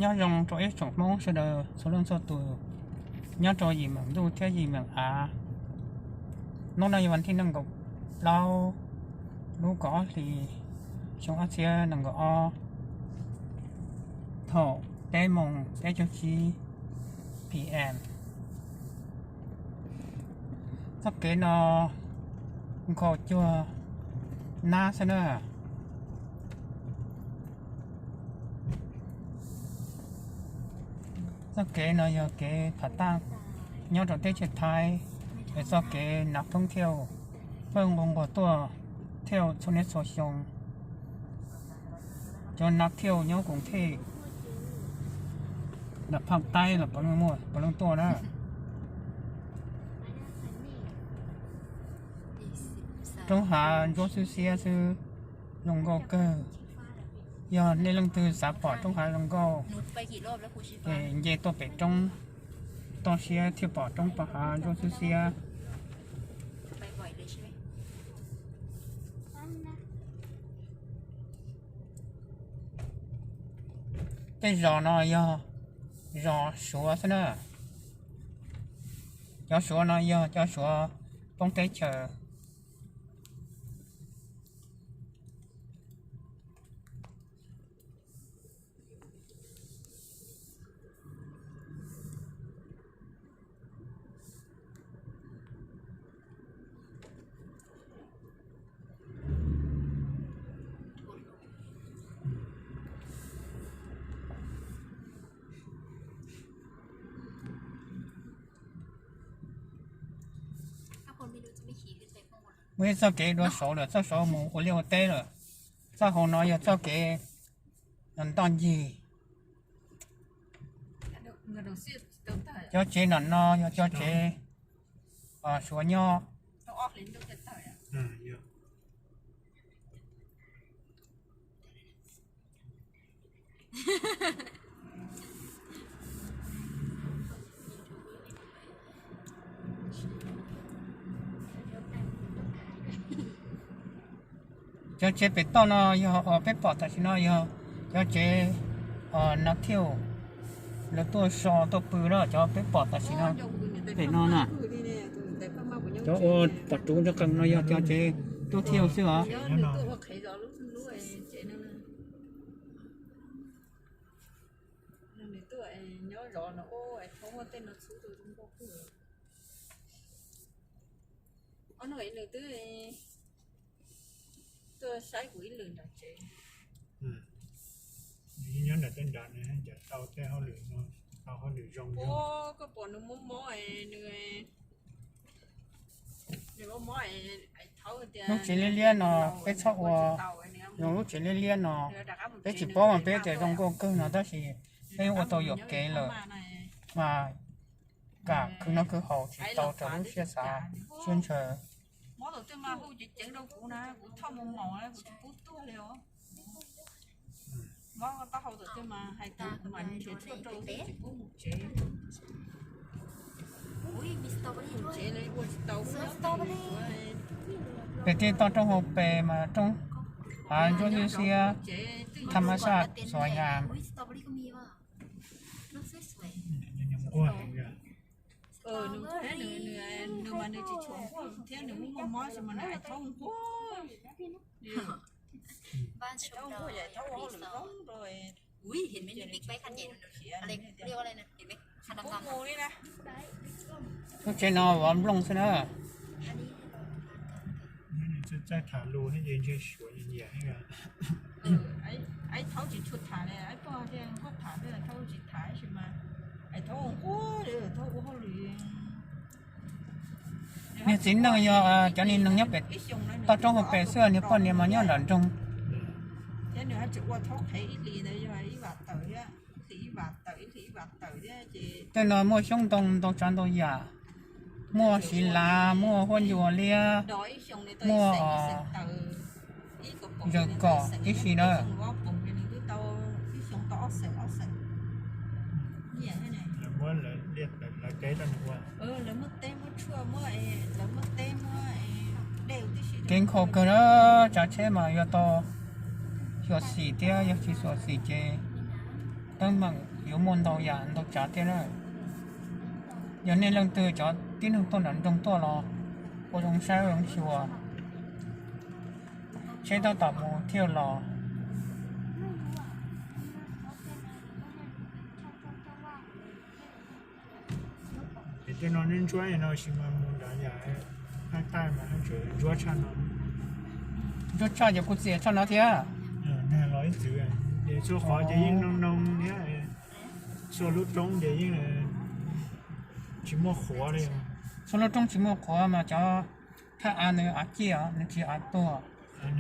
Nyob zoo rau ib tsoom Hmoob sawv daws txhua leej txhua tus nyob rau yim meem ntuj thiab yim meem av. Hnub no yog vas thib nees nkaum plaub lub kaum ob hlis xyoo ob txhiab nees nkaum ob, thaum peb moos peb caug tsib P M. Txoj kev no nkhaus cuag nab xwb na. Txoj kev no yog kev tham tag nyob rau teb chaws Thaib, es txoj kev nav thoob thiauj pheej nqua nquag tuaj thiauj txhua niaj txhua xyoo. Cov nav thiauj nyob koom thej, nav phaj taib los puav leej tuaj na. Roob hav ntsuab xwb xiab xwb, zoo nkauj kawg. Yog nej leej twg xav pom roob hav zoo nkauj, ces nce tuaj pem roob toj siab thiaj pom roob paj hav ntsuab xwb xiab. Tej zos no yog zos Suav xwb na. Cov Suav no yog cov Suav poob teb chaws. Muaj ib txoj kev dua saud lawm, txoj saud mus ua liaj ua teb lawm. Txoj hauv no yog txoj kev ntoj ncig. Cov tsev nram no yog cov tsev Suav nyob. Cov tsev pem toj no yog peb pom tam sim no yog cov tsev nav thiauj, lawv tuaj so tuaj pw na, cov peb pom tam sim no pem no na. Cov ua tom ruv nraug qees no yog cov tsev tuaj thiauj xwb os. Nws twb tuaj saib kuv ib lwm nram tsev. Nyob nram tej nrad nws tau tej hauj lwm no, tau hauj lwm zoo. Koj pom nws muaj mob, nws, nws muaj mob, lub tsev liab liab no peb txhob ua, zoo lub tsev liab liab no peb tsis paub mas peb tias zoo nkauj kawg no tab sis peb ua tau yuam kev lawm mas kam khwv noj khwv haus tsis tau raws lub siab xav siab ntshaw. Pem tej toj roob hauv pes mas roob hav ntsuab xiab xiab, tham mas saj xuav yas. Nws mas nws tsis tshua nquag thiab nws muaj mob tsis mas nws thaub nquag. Lub tsev no vov nplooj xwb na. Txawj tham lus thiab ces ntshe suav nyiam nyiam. Aib thaub tsis tshua tham li, aib pog thiaj nquag tham thiab, thaub tsis tham tab sis mas aib thaub ua nquag, thaub ua hauj lwm. Niag txiv neej yog cov niag neeg nyob pem toj roob hauv pes xwb, niag poj niam mas nyob nram nroog. Thiab nws tseem ua thaub qhev ib hlis ntawd yog ib vam tawm thiab, ib hlis ib vam tawm, ib hlis ib vam tawm thiab ces tej no muaj xyoob ntoo ntau tsav ntau yam, muaj siv lav, muaj huab ncua liab, muaj zaws kom tib si na. Kev nkhaus kawg na, tsav tsheb mas yuav tau xyuam xim thiab, yog tsis xyuam xim ces Teeb meem yuav muaj ntau yam ntau tsav thiab na. Yog nej leej twg cov tib neeg tuaj nram nroog tuaj los ua zoo saib ua zoo xyuas, seb tab tom mus thiaj los. Tej no ntsuab ntsuab no sis mas mus nrad yam, haj taj mas ntsuab tshaj no. Ntsuab tshaj ces kuj txias tshaj no thiab. Nag los ib txwv, ces txhua qhov ces yeej noo noo thiab, txhua lub roob ces yeej tsis muaj qhuav li. Txhua lub roob tsis muaj qhuav mas cov thaj av nws av ciaj, nws tsis av tuag.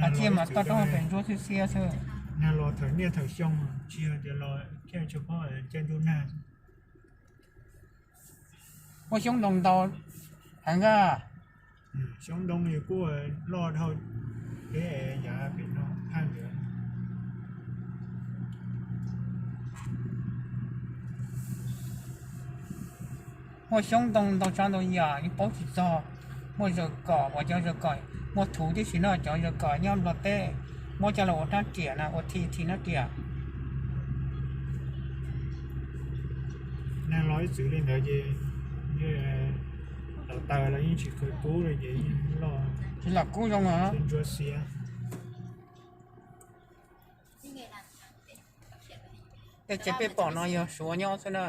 Av ciaj mas toj roob pem ntsuab xiab xiab xwb. Nag los thaum niaj thaum xyoo, tsis yog tias los thiaj tsis pom, caij ntuj nag. Muaj xyoob ntoo ntau heev a. Xyoob ntoo kuj loj dhau peb yav pem no phaj ntawd. Muaj xyoob ntoo ntau tsav ntau yam yeej paub tsis txog. Muaj zaws kom, uas cov zaws kom muaj thuv tib si no, cov zaws kom nyob Nplog teb, muab coj los ua rab riam na, ua thi thi rab riam. Nag los ib txwv li ntawd ces los taws los yeej tsis khaws kub li ces yeej loj. Tsis lam kub zoo os. Ntsuab xiab. Tej tsev peb pom no yog Suav nyob xwb na.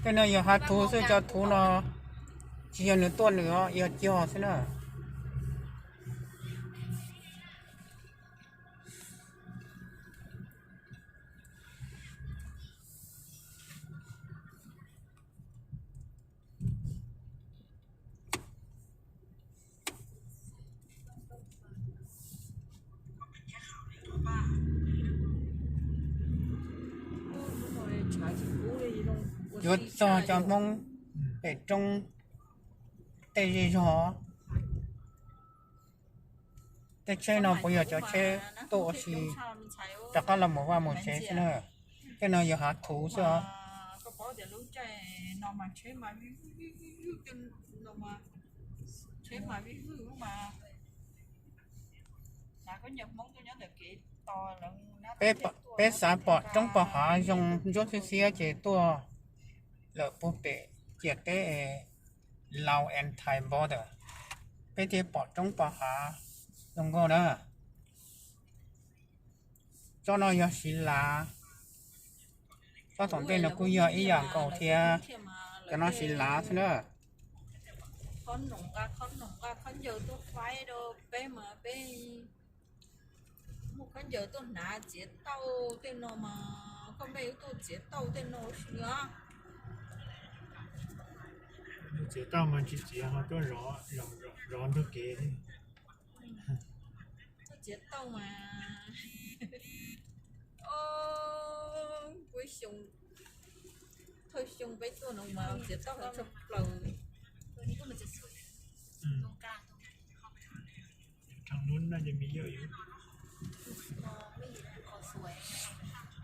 Tej no yog hav thuv xwb, cov thuv no tsis yog nws tuaj nws os, yog cog xwb na. Yuav txog cov Hmoob pem roob tej zej zog. Tej tsheb no puas yog cov tsheb tuaj ua si rov qab los mus vaj mus tsev xwb na? Tej no yog hav thuv xwb os. Peb xav pom roob pom hav zoo ntsuab xiab xiab ces tuaj lawm puag pem ciam teb Lao and Thai border, peb thiaj pom roob pom hav zoo nkauj na. Tsob no yog siv lav, tsob tom ntej no kuj yog ib yam nkaus thiab, cov no siv lav xwb na. Muaj khaub ncaws tuaj hnav txiav tauj tej no mas koj npej tuaj txiav tauj tej no si os. Txiav tauj mas tsis txiav ho tuaj zov ntug kev. Tuaj txiav tauj mas, o, kuv xyoo, thawj xyoo peb tuaj no mas txiav tauj heev tshaj plaws.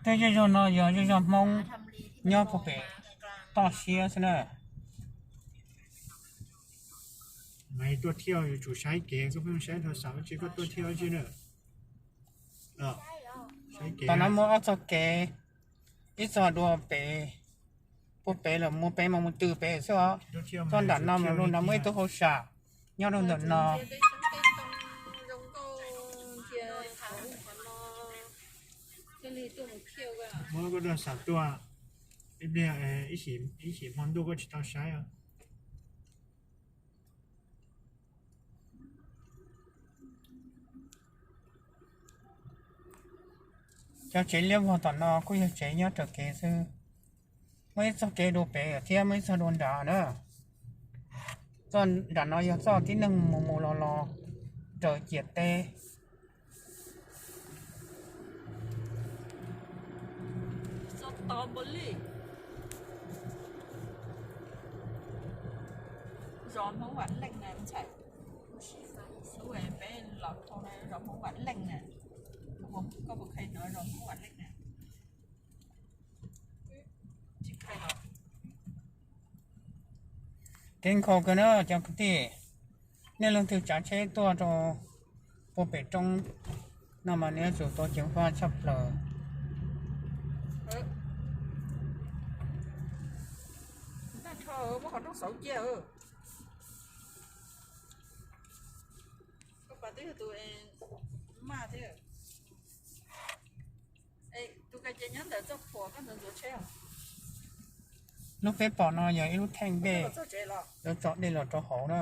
Tej zej zog no yog zej zog Hmoob nyob puag pem toj siab xwb na. Mas tuaj thiaj yuav tsum saib kev, koj pheej saib thaum xav tsis koj tuaj thiaj tsis na. Tam no muaj ob txoj kev, ib txoj dua pem, puag pem lawm mus pem mas mus tw pem xwb os. Txoj nram no mas lub no muaj ib tug hauj sam nyob rau ntawm no. Muab koj rau xav tuaj, ib pliag ib sim hmo ntuj koj tsis tau saib os. Cov tsev liab vog tom no kuj yog tsev nyob raws kev xwb. Muaj ib txoj kev dua pem thiab muaj ib txoj dua nrad na. Txoj nram no yog txoj tib neeg mus mus los los raws ciam teb. Zos Hmoob Vam Leej na ntxhais. Peb los dhau na, zos Hmoob Vam Leej na. Koj puas kheev hnov zos Hmoob Vam Leej na? Tib nkhaus kawg na cov kwv tij, nej leej twg tsav tsheb tuaj rau puag pem roob no mas nej yuav tsum tau ceev faj tshaj plaws. Lub peb pom no yog ib lub theej dej, yuav tso dej los rau hauv na.